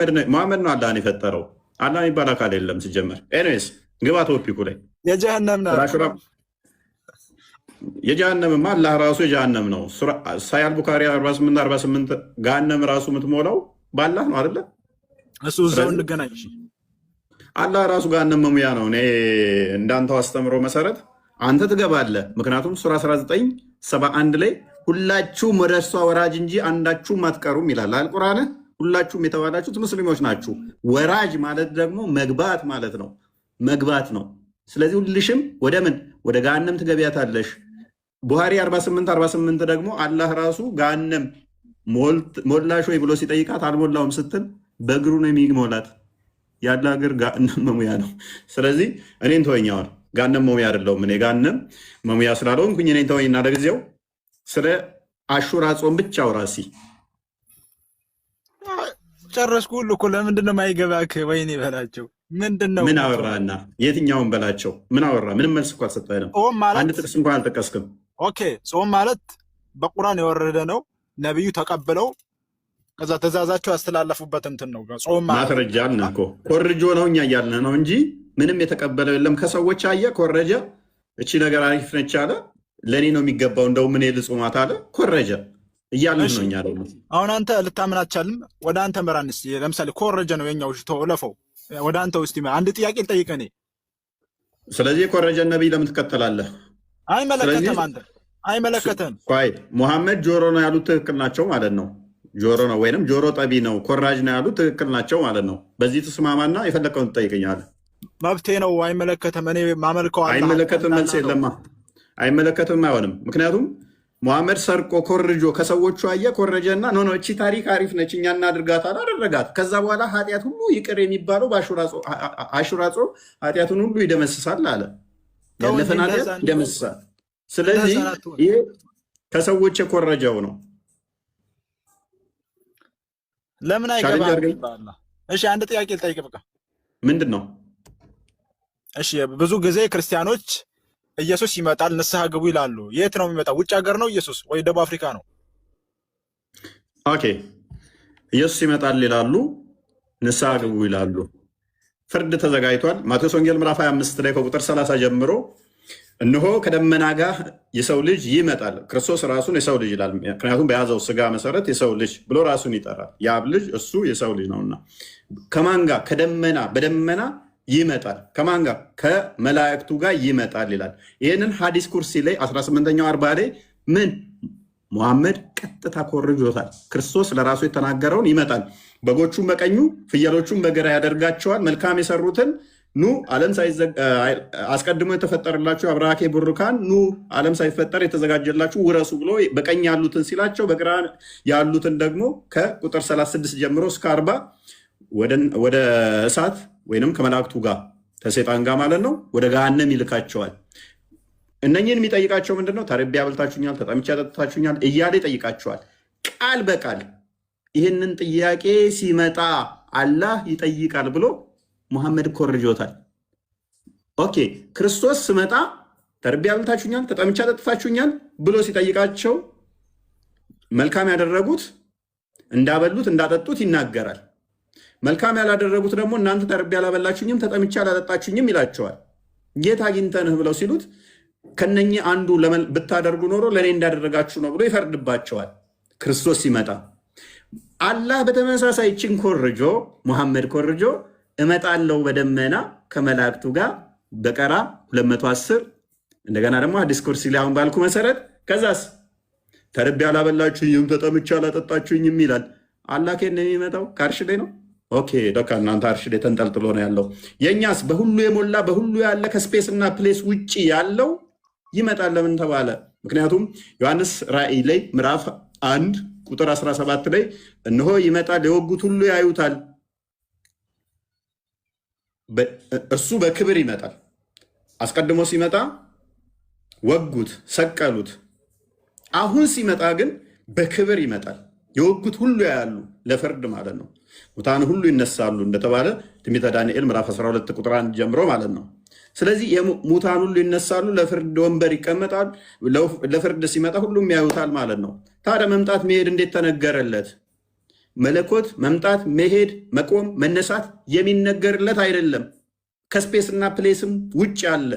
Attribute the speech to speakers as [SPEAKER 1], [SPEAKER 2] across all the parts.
[SPEAKER 1] መሐመድ ነው አላህን የፈጠረው። አላህ የሚባል አካል የለም ሲጀመር። Anyways ግባ topic ኡ ላይ።
[SPEAKER 2] የጀሃነም ነው።
[SPEAKER 1] ስለ አሹራ፣ የጀሃነምማ አላህ ራሱ የጀሃነም ነው። ሳሂህ አል ቡካሪ 48 48፣ ገሃነም ራሱ የምትሞላው በአላህ ነው አይደለ?
[SPEAKER 2] እሱ እዛው
[SPEAKER 1] ስለዚህ
[SPEAKER 2] እንገናኝ። እሺ።
[SPEAKER 1] አላህ ራሱ ገሃነም መሙያ ነው። እኔ እንዳንተው አስተምሮ መሰረት አንተ ትገባለህ። ምክንያቱም ሱራ 19 71 ላይ ሁላችሁም ወደ እርሷ ወራጅ እንጂ አንዳችሁም አትቀሩም ይላል አልቁርአንህ። ሁላችሁም የተባላችሁት ሙስሊሞች ናችሁ። ወራጅ ማለት ደግሞ መግባት ማለት ነው፣ መግባት ነው። ስለዚህ ሁልሽም ወደ ምን፣ ወደ ገሃነም ትገቢያታለሽ። ቡሃሪ 48 48 ደግሞ አላህ ራሱ ገሃነም ሞላሽ ወይ ብሎ ሲጠይቃት አልሞላውም ስትል በእግሩ ነው የሚሞላት። ያለ እግር ገሃነም መሙያ ነው። ስለዚህ እኔን ተወኝ። አሁን ገሃነም መሙያ አይደለሁም። እኔ ገሃነም መሙያ ስላልሆንኩኝ እኔን ተወኝና ለጊዜው ስለ አሹራ ጾም ብቻ አውራ እስኪ።
[SPEAKER 2] ጨረስኩ ሁሉ እኮ። ለምንድን ነው የማይገባክ? ወይኔ በላቸው። ምንድን ነው
[SPEAKER 1] ምን
[SPEAKER 2] የምትሆነው?
[SPEAKER 1] አወራና የትኛውን በላቸው? ምን አወራ? ምንም መልስ እኮ አልሰጠንም።
[SPEAKER 2] ጾም
[SPEAKER 1] አንድ
[SPEAKER 2] ማለት
[SPEAKER 1] ጥቅስ እንኳን አልጠቀስክም።
[SPEAKER 2] Okay፣ ጾም ማለት በቁርአን የወረደ ነው። ነቢዩ ተቀብለው ከዛ ትእዛዛቸው ያስተላለፉበት እንትን ነው ጾም ማለት።
[SPEAKER 1] ማስረጃ አልን እኮ። ኮርጆ ነው እኛ እያልን ነው እንጂ ምንም የተቀበለው የለም። ከሰዎች አየ፣ ኮረጀ። እቺ ነገር አሪፍ ነች አለ። ለእኔ ነው የሚገባው፣ እንደውም እኔ ልጹማት አለ፣ ኮረጀ እያልን
[SPEAKER 2] እሺ
[SPEAKER 1] ነው እኛ ደግሞ።
[SPEAKER 2] አሁን አንተ ልታምን አትቻልም። ወደ አንተ ምራን እስኪ። ለምሳሌ ኮረጀ ነው የኛው፣ ተው እለፈው። ወደ አንተ ውስጥ አንድ ጥያቄ ልጠይቅህ እኔ።
[SPEAKER 1] ስለዚህ የኮረጀን ነቢይ ለምን ትከተላለህ? ስለዚህ
[SPEAKER 2] አይመለከትም፣ አንተ አይመለከትም።
[SPEAKER 1] ቆይ፣ ሙሐመድ ጆሮ ነው ያሉት ትክክል ናቸው ማለት ነው። ጆሮ ነው ወይንም ጆሮ ጠቢ ነው፣ ኮራጅ ነው ያሉት ትክክል ናቸው ማለት ነው። በዚህ ተስማማና የፈለግከውን ትጠይቀኛለህ።
[SPEAKER 2] መብቴ ነው። አይመለከትም። እኔ ማመልከው አላህ
[SPEAKER 1] አይመለከትም። መልስ
[SPEAKER 2] አላህ ነው።
[SPEAKER 1] የለማ። አይመለከትም፣ አይሆንም። ምክንያቱም ሙሐመድ ሰርቆ ኮርጆ ከሰዎቹ አየ፣ ኮረጀ እና no no፣ እቺ ታሪክ አሪፍ ነች፣ እኛ እናድርጋት አለ፣ አደረጋት። ከዛ በኋላ ኃጢአት ሁሉ ይቅር የሚባለው በአሹራ ጾም ኃጢአቱን ሁሉ ይደመስሳል አለ።
[SPEAKER 2] ተው እንጂ
[SPEAKER 1] ያለፈን
[SPEAKER 2] እንደ
[SPEAKER 1] ኃጢአት
[SPEAKER 2] ህፃን
[SPEAKER 1] ይደመስሳል።
[SPEAKER 2] እንደ
[SPEAKER 1] ስለዚህ
[SPEAKER 2] ህፃን አትሁን።
[SPEAKER 1] ይህ ከሰዎች የኮረጀው ነው።
[SPEAKER 2] ለምን
[SPEAKER 1] challenge
[SPEAKER 2] አይገባህም?
[SPEAKER 1] አድርገኝ።
[SPEAKER 2] በአላህ። እሺ፣ አንድ ጥያቄ ልጠይቅ በቃ።
[SPEAKER 1] ምንድን ነው?
[SPEAKER 2] እሺ፣ ብዙ ጊዜ ክርስቲያኖች ኢየሱስ ይመጣል ንስሐ ግቡ ይላሉ። የት ነው የሚመጣው? ውጭ ሀገር ነው ኢየሱስ ወይ ደቡብ አፍሪካ ነው?
[SPEAKER 1] Okay፣ ኢየሱስ ይመጣል ይላሉ፣ ንስሐ ግቡ ይላሉ። ፍርድ ተዘጋጅቷል። ማቴዎስ ወንጌል ምዕራፍ 25 ላይ ከቁጥር 30 ጀምሮ እነሆ ከደመና ጋር የሰው ልጅ ይመጣል። ክርስቶስ ራሱን የሰው ልጅ ይላል። ምክንያቱም በያዘው ስጋ መሰረት የሰው ልጅ ብሎ ራሱን ይጠራል። የአብ ልጅ እሱ የሰው ልጅ ነውና ከማን ጋር? ከደመና፣ በደመና ይመጣል። ከማን ጋር? ከመላእክቱ ጋር ይመጣል ይላል። ይህንን ሀዲስ ኩርሲ ላይ 18ኛው 40 ላይ ምን ሙሐመድ ቀጥታ ኮርጆታል። ክርስቶስ ለራሱ የተናገረውን ይመጣል፣ በጎቹን በቀኙ ፍየሎቹን በግራ ያደርጋቸዋል። መልካም የሰሩትን ኑ፣ ዓለም አስቀድሞ የተፈጠረላችሁ አብራኬ ቡሩካን ኑ፣ ዓለም ሳይፈጠር የተዘጋጀላችሁ ውረሱ ብሎ በቀኝ ያሉትን ሲላቸው በግራ ያሉትን ደግሞ ከቁጥር 36 ጀምሮ እስከ 40 ወደ እሳት ወይንም ከመላእክቱ ጋር፣ ከሰይጣን ጋር ማለት ነው፣ ወደ ገሃነም ይልካቸዋል። እነኝህን የሚጠይቃቸው ምንድን ነው? ተርቤ አብልታችሁኛል፣ ተጠምቼ አጠጥታችሁኛል እያለ ይጠይቃቸዋል። ቃል በቃል ይህንን ጥያቄ ሲመጣ አላህ ይጠይቃል ብሎ ሙሐመድ ኮርጆታል። Okay፣ ክርስቶስ ስመጣ ተርቤ አብልታችሁኛል፣ ተጠምቼ አጠጥታችሁኛል ብሎ ሲጠይቃቸው መልካም ያደረጉት እንዳበሉት እንዳጠጡት ይናገራል። መልካም ያላደረጉት ደግሞ እናንተ ተርቤ አላበላችሁኝም፣ ተጠምቼ አላጠጣችሁኝም ይላቸዋል። የት አግኝተንህ ብለው ሲሉት ከነኚህ አንዱ ብታደርጉ ኖሮ ለእኔ እንዳደረጋችሁ ነው ብሎ ይፈርድባቸዋል። ክርስቶስ ሲመጣ አላህ በተመሳሳይ ችን ኮርጆ፣ ሙሐመድ ኮርጆ እመጣለው በደመና ከመላእክቱ ጋር፣ በቀራ 210፣ እንደገና ደግሞ ሐዲስ ኩርሲ ላይ አሁን ባልኩ መሰረት፣ ከዛስ ተርቤ አላበላችሁኝም፣ ተጠምቼ አላጠጣችሁኝም ይላል። አላህ ከየት ነው የሚመጣው? ከአርሽ ላይ ነው። Okay፣ ለካ እናንተ አርሽ ላይ ተንጠልጥሎ ነው ያለው። የእኛስ በሁሉ የሞላ፣ በሁሉ ያለ፣ ከ space እና place ውጭ ያለው ይመጣል ለምን ተባለ? ምክንያቱም ዮሐንስ ራእይ ላይ ምዕራፍ 1 ቁጥር 17 ላይ እነሆ ይመጣል፣ የወጉት ሁሉ ያዩታል፣ እርሱ በክብር ይመጣል። አስቀድሞ ሲመጣ ወጉት፣ ሰቀሉት። አሁን ሲመጣ ግን በክብር ይመጣል። የወጉት ሁሉ ያያሉ፣ ለፍርድ ማለት ነው። ሙታን ሁሉ ይነሳሉ እንደተባለ ትንቢተ ዳንኤል ምዕራፍ 12 ቁጥር 1 ጀምሮ ማለት ነው። ስለዚህ ሙታን ሁሉ ይነሳሉ፣ ለፍርድ ወንበር ይቀመጣል። ለፍርድ ሲመጣ ሁሉም ያዩታል ማለት ነው። ታዲያ መምጣት መሄድ እንዴት ተነገረለት? መለኮት መምጣት፣ መሄድ፣ መቆም፣ መነሳት የሚነገርለት አይደለም። ከ space እና place ም ውጭ ያለ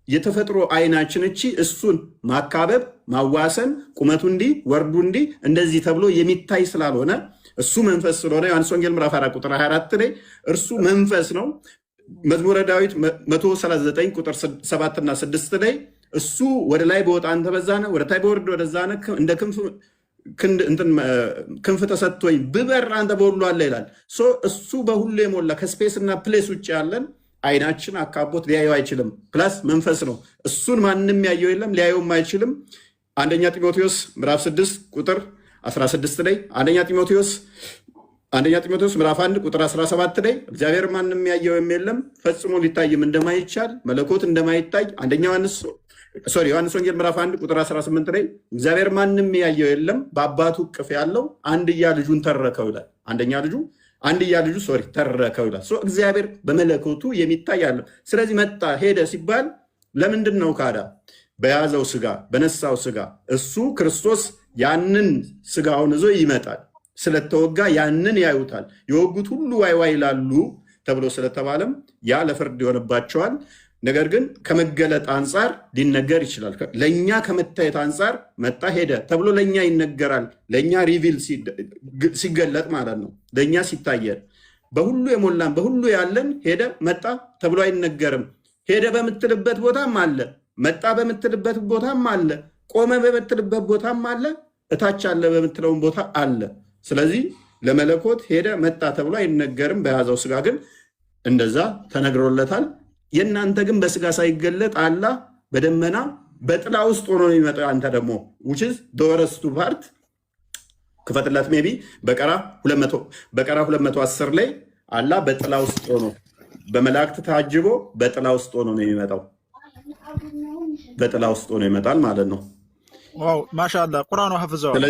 [SPEAKER 1] የተፈጥሮ አይናችን እቺ እሱን ማካበብ፣ ማዋሰን፣ ቁመቱ እንዲህ፣ ወርዱ እንዲህ፣ እንደዚህ ተብሎ የሚታይ ስላልሆነ፣ እሱ መንፈስ ስለሆነ፣ ዮሐንስ ወንጌል ምዕራፍ 4 ቁጥር 24 ላይ እርሱ መንፈስ ነው። መዝሙረ ዳዊት 139 ቁጥር 7 እና 6 ላይ እሱ ወደ ላይ በወጣ አንተ በዛ ነህ፣ ወደ ታች በወርድ ወደዛ ነህ፣ እንደ ክንፍ ክንፍ ተሰጥቶኝ ብበር አንተ በሁሉ አለ ይላል። So እሱ በሁሉ የሞላ ከ space እና place ውጭ ያለን አይናችን አካቦት ሊያየው አይችልም። Plus መንፈስ ነው። እሱን ማንም ያየው የለም፣ ሊያየውም አይችልም። አንደኛ ጢሞቴዎስ ምዕራፍ 6 ቁጥር 16 ላይ፣ አንደኛ ጢሞቴዎስ ምዕራፍ 1 ቁጥር 17 ላይ እግዚአብሔር ማንም ያየው የለም፣ ፈጽሞ ሊታይም እንደማይቻል፣ መለኮት እንደማይታይ፣ አንደኛ ዮሐንስ፣ sorry፣ ዮሐንስ ወንጌል ምዕራፍ 1 ቁጥር 18 ላይ እግዚአብሔር ማንም ያየው የለም፣ በአባቱ እቅፍ ያለው አንድያ ልጁን ተረከው ይላል። አንደኛ ልጁ፣ አንድያ ልጁ፣ sorry፣ ተረከው ይላል። So እግዚአብሔር በመለኮቱ የሚታይ አለ። ስለዚህ መጣ ሄደ ሲባል ለምንድን ነው ካዳ? በያዘው ስጋ፣ በነሳው ስጋ እሱ ክርስቶስ ያንን ስጋውን ይዞ ይመጣል። ስለተወጋ ያንን ያዩታል። የወጉት ሁሉ ዋይ ዋይ ይላሉ ተብሎ ስለተባለም ያ ለፍርድ ይሆንባቸዋል። ነገር ግን ከመገለጥ አንጻር ሊነገር ይችላል። ለእኛ ከመታየት አንጻር መጣ ሄደ ተብሎ ለእኛ ይነገራል። ለእኛ reveal ሲገለጥ ማለት ነው። ለእኛ ሲታየን በሁሉ የሞላን፣ በሁሉ ያለን ሄደ መጣ ተብሎ አይነገርም። ሄደ በምትልበት ቦታም አለ፣ መጣ በምትልበት ቦታም አለ፣ ቆመ በምትልበት ቦታም አለ፣ እታች አለ በምትለውን ቦታ አለ። ስለዚህ ለመለኮት ሄደ መጣ ተብሎ አይነገርም። በያዘው ስጋ ግን እንደዛ ተነግሮለታል። የእናንተ ግን በስጋ ሳይገለጥ አላህ በደመና በጥላ ውስጥ ሆኖ ነው የሚመጣው። አንተ ደግሞ which is the worst part ክፈትላት፣ maybe በቀራ 210 ላይ አላህ በጥላ ውስጥ ሆኖ፣ በመላእክት ታጅቦ፣ በጥላ ውስጥ ሆኖ ነው የሚመጣው። በጥላ ውስጥ ሆኖ ይመጣል ማለት ነው።
[SPEAKER 2] Wow፣ ማሻአላህ፣ ቁርአኑ ሐፍዘዋል።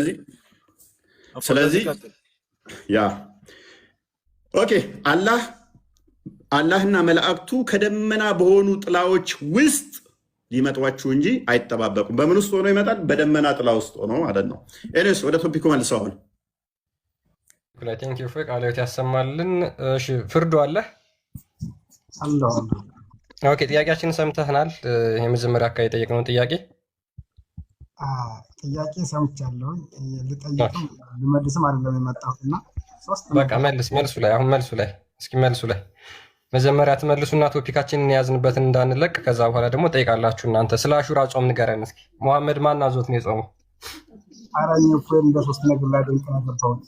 [SPEAKER 1] ስለዚህ yeah, okay፣ አላህና መላእክቱ ከደመና በሆኑ ጥላዎች ውስጥ ሊመጧችሁ እንጂ አይጠባበቁም። በምን ውስጥ ሆኖ ይመጣል? በደመና ጥላ ውስጥ ሆኖ ማለት ነው። Anyways፣ ወደ topic ኡ መልሰው አሁን።
[SPEAKER 3] Thank you፣ ቃለ ሕይወት ያሰማልን። እሺ፣ ፍርዱ አለ።
[SPEAKER 4] አለሁ።
[SPEAKER 3] Okay፣ ጥያቄያችንን ሰምተህናል። የመጀመሪያ አካባቢ የጠየቅነውን ጥያቄ።
[SPEAKER 4] ጥያቄ ሰምቻለሁ። ልጠይቅም ልመልስም አይደለም የመጣሁት እና ሶስት
[SPEAKER 3] በቃ
[SPEAKER 4] ነገር
[SPEAKER 3] መልስ መልሱ ላይ፣ አሁን መልሱ ላይ፣ እስኪ መልሱ ላይ መጀመሪያ ትመልሱና topic ኣችንን የያዝንበትን እንዳንለቅ፣ ከዛ በኋላ ደግሞ ጠይቃላችሁ እናንተ። ስለ አሹራ ጾም ንገረን እስኪ። ሙሐመድ ማን አዞት ነው የጾመው?
[SPEAKER 4] ኧረ እኔ እኮ እንደ ሶስት ነገር ላይ ደንቅ ነው የገባሁት።